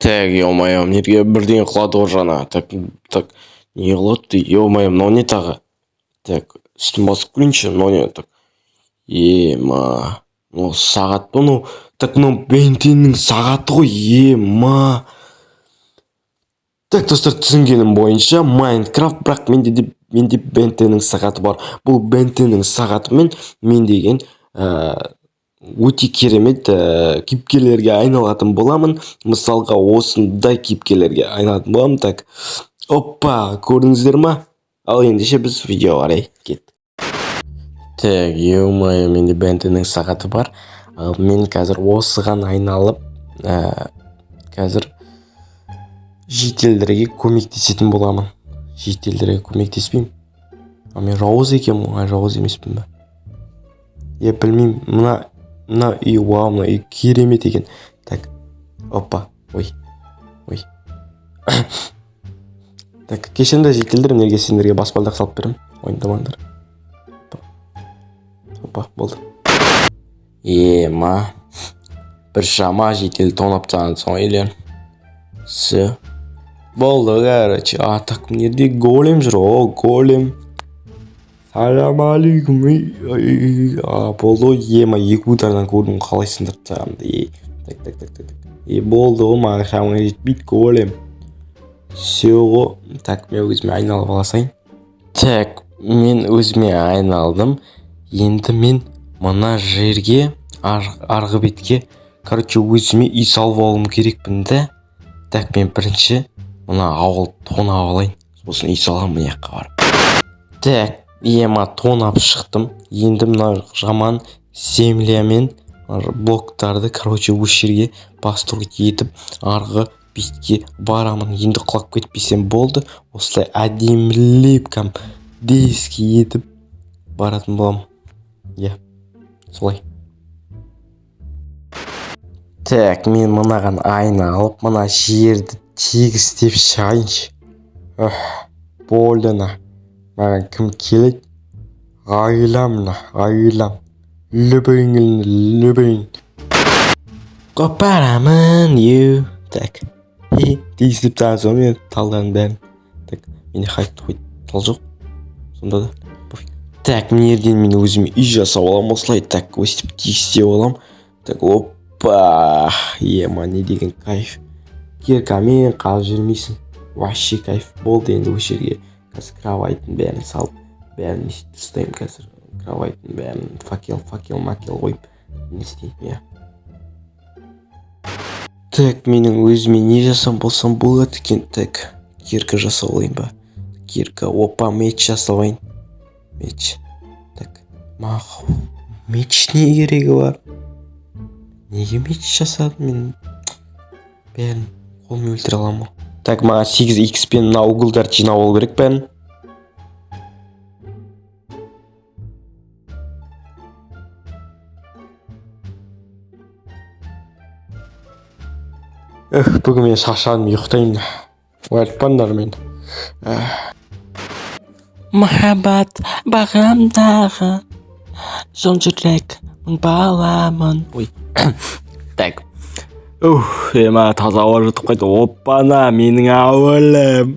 Так, ё-моё, мына жерге бірдеңе құлады ғой жаңа. Так, так, не құлады? Ё-моё, мынау не тағы? Так, үстін басып көрейінші, мынау не? Так, ема, мынау сағат па мынау? Так, мынау Бентеннің сағаты ғой, ема. Так, достар, түсінгенім бойынша Майнкрафт, бірақ менде Бентеннің сағаты бар. Бұл Бентеннің сағатымен мен деген өте керемет кейіпкерлерге айналатын боламын. Мысалға, осындай кейіпкерлерге айналатын боламын. Так, опа, көрдіңіздер ма? Ал ендеше біз видеоға қарай кеттік. Так, ё-моё, менде Бентеннің сағаты бар. Ал мен қазір осыған айналып, қазір жительдерге көмектесетін боламын. Жительдерге көмектеспеймін. А мен жауыз екенмін ғой, жауыз емеспін ба? Я білмеймін, мына үй, вау, мына үй керемет екен. Так, опа, ой, ой. Так, кешіріңдер, жительдер, неге сендерге баспалдақ салып беремін, уайымдамаңдар. Опа, опа, болды. Ема, біршама житель тонап тастаған соң үйлерін. Все. Болды, короче. А, так, мына жерде голем жүр. О, голем. Салам алейкум. Ей, а, болды ғой, ема, екі удардан көрдім қалай сындырып тастағанымды. Ей, так, так, так, так, так. Е, болды ғой, маған шамаң жетпейді, голем. Все ғой. Так, мен өзіме айналып аласайын. Так, мен өзіме айналдым. Енді мен мына жерге, арғы бетке, короче, өзіме үй салып алуым керекпін да. Так, мен бірінші мына ауыл тонап алайын, сосын үй саламын мына жаққа барып. Так, ема, тонап шықтым. Енді мына жаман землямен блоктарды, короче, осы жерге построить етіп, арғы бетке барамын. Енді құлап кетпесем болды. Осылай әдемілеп, кәдімгі етіп баратын боламын. Иә, солай. Так, мен мынаған айналып, мына жерді тегістеп шығайыншы. Ох, болды на. Маған кім келеді? Айылам на, айылам. Любойын, любойын. Қопарамын, ю. Так. Тегістеп тастаған соң мен талдардың бәрін. Так, менде хайт хоть тал жоқ. Сонда да пофиг. Так, мына жерден мен өзіме үй жасап аламын осылай. Так, өстіп тегістеп аламын. Так, опа. Ема, не деген кайф. Киркамен қазып жүрмейсің. Вообще кайф. Болды, енді осы жерге қазір кроваттың бәрін салып, бәрін дұрыстаймын қазір. Кроваттың бәрін факел, факел, макел қойып не істеймін, иә. Так, менің өзіме не жасам болсам болады екен? Так, кирка жасап алайын ба? Кирка, опа, меч жасап алайын. Меч. Так, маған меч не керегі бар? Неге меч жасадым мен? Бәрін қолмен өлтіре аламын ғой. Так, маған 8 х пен мына уголдарды жинап алу керек бәрін. Эх, бүгін мен шаршадым, ұйықтаймын. Оятпаңдар мені. Махаббат бағымдағы жон жүрек мың баламын. Ой. Так. Ух, ема, таза ауа жұтып қойды. Оппана, менің ауылым.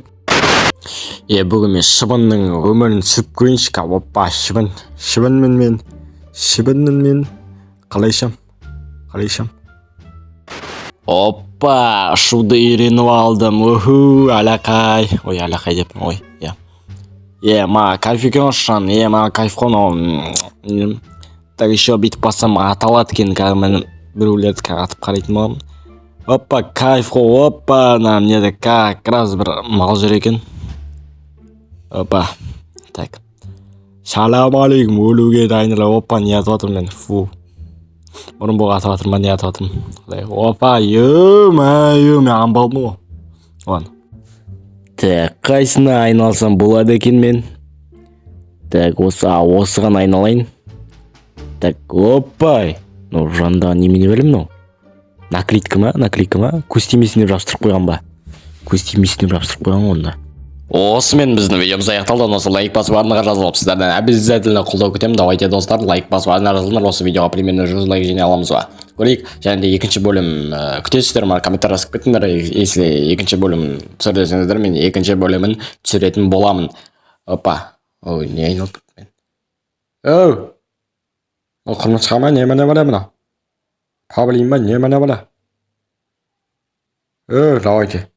Е, бүгін мен шыбынның өмірін сүріп көрейінші. Опа, шыбын. Шыбынмын мен. Шыбынмын мен. Қалайшам? Қалайшам? Опа, ұшуды үйреніп алдым. Уху, алақай. Ой, алақай деп. Ой, иә. Е, ма, кайф екен ұшқан. Е, ма, кайф қой мынау. Так, еще бүйтіп бассам аталады екен. Қазір мен біреулерді қазір атып қарайтын боламын. Опа, кайф қой, опа, мына жерде как раз бір мал жүр екен. Опа, так. Салам алейкум, өлуге дайындала. Опа, не атып жатырмын мен? Фу. Бұрын боқ атып жатырмын ба, не атып жатырмын? Құдай, опа, ё-моё, мен амбалмын ғой. Ладно. Так, қайсына айналсам болады екен мен? Так, осы, а, осыған айналайын. Так, опай. Мынау жандағы немене білем мынау? Наклейка ма? Наклейка ма? Көз тимесін деп жабыстырып қойған ба? Көз тимесін деп жабыстырып қойған ғой онда. Осымен біздің видеомыз аяқталды. Осы лайк басып, арнаға жазылып, сіздерден обязательно қолдау күтемін. Давайте, достар, лайк басып, арнаға жазылыңдар. Осы видеоға примерно 100 лайк жинай аламыз ба, көрейік. Және де екінші бөлім күтесіздер ма, комментарий жазып кетіңдер. Если екінші бөлім түсір десеңіздер, мен екінші бөлімін түсіретін боламын. Опа, ой, не айналып кеттім мен? Оу, ол құмырсқа ма, не міне мынау, павлин ба, не міне мына? Давайте.